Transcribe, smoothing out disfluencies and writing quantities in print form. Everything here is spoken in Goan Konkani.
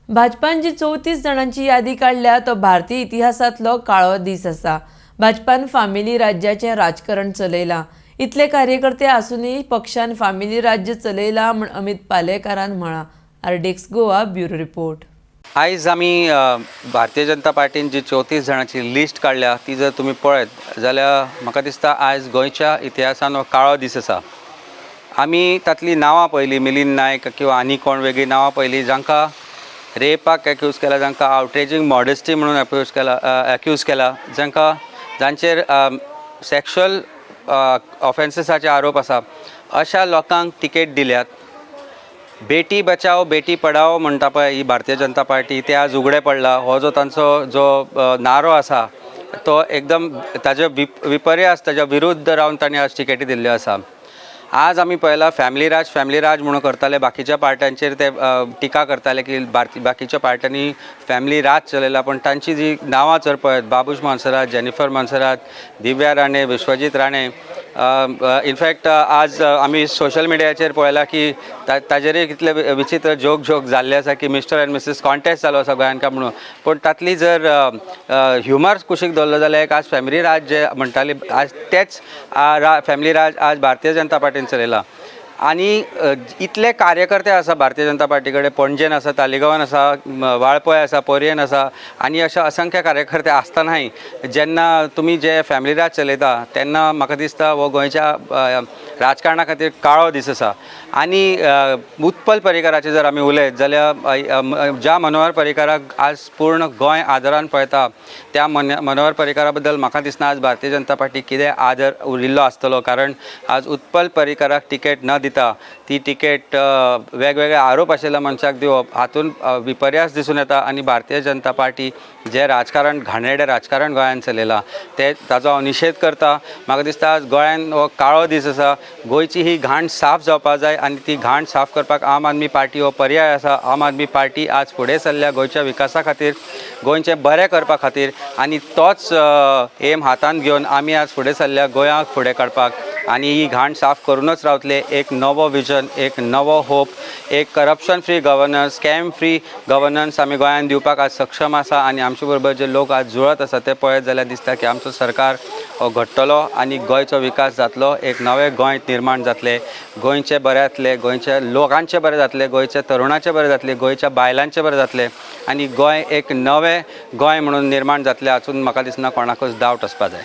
भाजपान जी 34 जाणांची यादी काडल्या तो भारतीय इतिहासांतलो काळो दीस आसा. भाजपान फामिली राज्याचें राजकारण चलयलां. इतले कार्यकर्ते आसूनय पक्षान फामिली राज्य चलयलां म्हूण अमित पालेकारान म्हळां. RDX Goa, bureau report. आयज आमी भारतीय जनता पार्टीन जी 34 जाणांची लिस्ट काडल्या ती जर तुमी पळयत जाल्यार म्हाका दिसता आयज गोंयच्या इतिहासान हो काळो दीस आसा. आमी तांतलीं नांवां पळयलीं, मिलिंद नायक किंवा आनी कोण वेगळीं नांवां पळयलीं जांकां रेपाक एक्यूज केला, जांकां आवटरेजींग मॉडेस्टी म्हणून एक्यूज केला, जांकां जांचेर सॅक्शुअल ऑफेन्सीसाचे आरोप आसा, अशा लोकांक तिकेट दिल्यात. बेटी बचाओ बेटी पढाओ म्हणटा पळय ही भारतीय जनता पार्टी, ते आज उगडे पडला. हो जो तांचो जो नारो आसा तो एकदम ताजे विपर्यास, ताज्या विरुद्ध रावन तांणी आज तिकेटी दिल्ल्यो आसा. आज आमी पळयला, फॅमिली राज, फॅमिली राज म्हणून करताले, बाकीच्या पार्ट्यांचेर ते टिका करताले की बाकीच्या पार्ट्यांनी फॅमिली राज चलयला. पूण तांची जी नांवां जर पळयत, बाबूश मोन्सेरात, जेनिफर मोन्सेरात, दिव्या राणे, विश्वजीत राणे, इनफॅक्ट आज आमी सोशल मिडियाचेर पळयला की ताजेरय कितले विचित्र जोक जोक जाल्ले आसा की मिस्टर अँड मिसीस कॉन्टेस्ट जालो आसा गोंयान काय म्हणून. पूण तातली जर ह्युमर कुशीक दवरलो जाल्यार एक आज फॅमिली राज जे म्हणटाली, आज तेच फॅमिली राज आज भारतीय जनता पार्टीन चलयला. आनी इतले कार्यकर्ते आसा भारतीय जनता पार्टी कडेन, पणजेन आसा, तालिगांवान आसा, वाळपय आसा, पोरयेन आसा आनी अशे असंख्य कार्यकर्ते आसतनाय जेन्ना तुमी जे फॅमिली राज चलयता तेन्ना म्हाका दिसता हो गोंयच्या राजकारणा खातीर काळो दीस आसा. आनी उत्पल पर्रीकाराचेर जर आमी उलयत जाल्यार ज्या मनोहर पर्रीकाराक आज पूर्ण गोंय आदरान पळयता, त्या मनोहर पर्रीकारा बद्दल म्हाका दिसना आज भारतीय जनता पार्टी कितें आदर उरिल्लो आसतलो. कारण आज उत्पल पर्रीकाराक तिकेट न दिता ती तिकेट वेगवेगळे आरोप आशिल्ल्या मनशाक दिवप हातून विपर्यास दिसून येता. आनी भारतीय जनता पार्टी जें राजकारण, घाणेरडें राजकारण गोंयांत चलयलां तें ताजो हांव निशेध करता. म्हाका दिसता आज गोंयांत हो काळो दीस आसा. गोंयची ही घाण साफ जावपा जाय आनी ती घाण साफ करपाक आम आदमी पार्टी हो पर्याय आसा. आम आदमी पार्टी आज फुडें सरल्या गोंयच्या विकासा खातीर, गोंयचें बरें करपा खातीर आनी तोच एम हातांत घेवन आमी आज फुडें सरल्या गोंयाक फुडें काडपाक आनी ही घाण साफ करूनच रावतले. एक नवो विजन, एक नवो होप, एक corruption free governance, scam free governance आमी गोंयांत दिवपाक आज सक्षम आसा. आनी आमचे बरोबर जे लोक आज जुळत आसा ते पळयत जाल्यार दिसता की आमचो सरकार हो घडटलो आनी गोंयचो विकास जातलो, एक नवें गोंय निर्माण जातलें. गोंयचें बरें जातलें, गोंयच्या लोकांचें बरें जातलें, गोंयच्या तरुणाचें बरें जातलें, गोंयच्या बायलांचें बरें जातलें आनी गोंय एक नवें गोंय म्हणून निर्माण जातलें, हातून म्हाका दिसना कोणाकूच डावट आसपा जाय.